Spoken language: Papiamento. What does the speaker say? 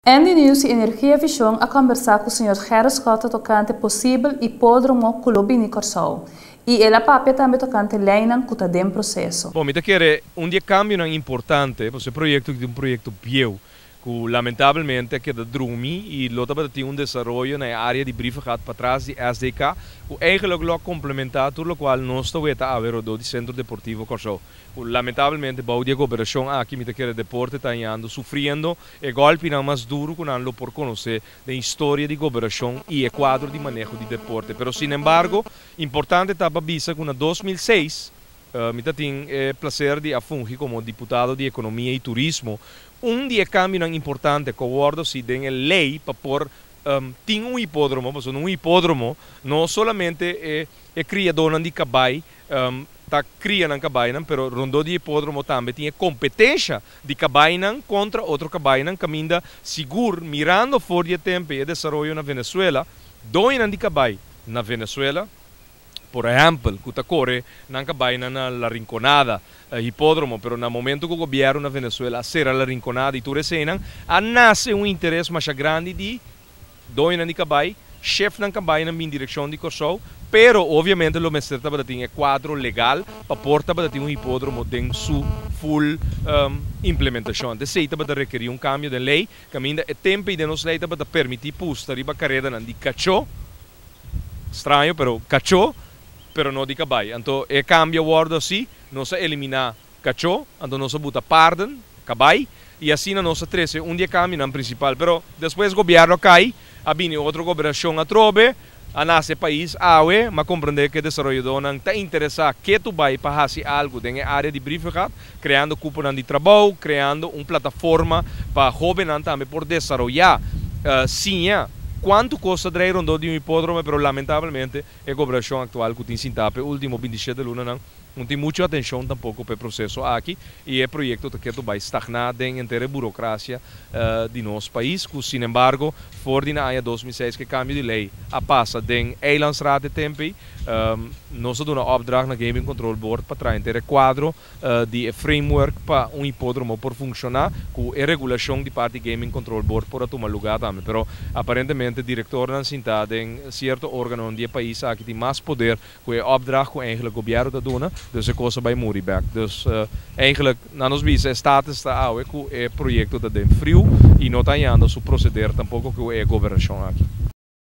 Andy News i Energia Vision a kombersá ku señor Gerrit Schotte tokante posibel hipódromo ku lo bini Kòrsou. I el a papia tambe tokante leinan ku ta den proseso. Bon, mi ta kere un di e kambionan importante, pasobra e proyekto aki ta un proyekto bieu, ku lamentablemente a keda drumi i lo tabata tin un desaroyo na e área di Brievengat patras di SDK, ku eigenlijk lo a komplementá tur lokual nos ta weta awe rodó di Sentro Deportivo Kòrsou. Ku lamentablemente bou di e goberashon aki mi ta kere deporte ta hañando, sufriendo e gòlpinan mas duru ku nan lo por konosé den historia di goberashon i e kuadro di maneho di deporte. Pero sinembargo, importante ta pa bisa ku na 2006, mi ta tin e plaser di a fungi komo diputado di Ekonomia i Turismo. Un di e kambionan importante ku a wòrdu hasi den e lei pa por tin un hipódromo, pasobra un hipódromo no solamente e kriadónan di kabai ta kria nan kabainan, pero rondó di hipódromo tambe tin e kompetensha di kabainan kontra otro kabainan kaminda sigur mirando for di e tempu i e desaroyo na Venezuela, doñonan di kabai na Venezuela, por ehèmpel, ku ta kore nan kabainan na La Rinconada hipódromo, pero na momento ku gobièrnu na Venezuela a sera La Rinconada i tur eseinan, a nase un interes masha grandi di doñonan di kabai, shefnan kabainan bin direkshon di Kòrsou, pero obviamente lo mester tabata tin e kuadro legal pa por tabata tin un hipódromo den su full implementashon. Esei tabata rekerí un kambio den lei, kaminda e tempu ei den nos lei tabata permití pusta riba karedanan di kachó, straño, pero kachó, pero no di kabai. Anto e kambio a wòrdu así, nos a eliminá kachó, anto nos a buta paarden, kabai, i asina nos a trese un di e kambionan prinsipal. Pero despues gobièrnu a kai, a bini otro gobernashon atrobe, a nase pais awe, m'a komprendé ku e desaroyadónan ta interesá ketu bai pa hasi algu den e área di Brievengat, kreando kuponan di trabou, kreando un plataforma pa hóbennan tambe por desaroyá, siña kuantu kos ta drei rondó di un hipódromo, pero lamentablemente e gobernashon aktual ku tin sintá pa e último 27 lunanan no tin muchu atenshon tampoko pa e proseso aki i e proyekto ta ketu bai stagná den henter e burokrasia di nos pais ku sinembargo for di na aña 2006 ku e kambio di lei a pasa den Eilandsraad e tempu ei nos a duna opdracht na Gaming Control Board pa traha henter e kuadro di e framework pa un hipódromo por funshoná ku e regulashon di parti Gaming Control Board por a tuma lugá tambe. Pero aparentemente direktornan sintá den sierto órganonan di e pais aki tin mas poder ku e opdracht ku eigenlijk gobièrnu ta duna, dus e kos a bai muri bèk. Dus eigenlijk na nos bisa e status ta awe ku e proyekto ta den friu i no ta hañando su proseder tampoko ku e gobernashon aki.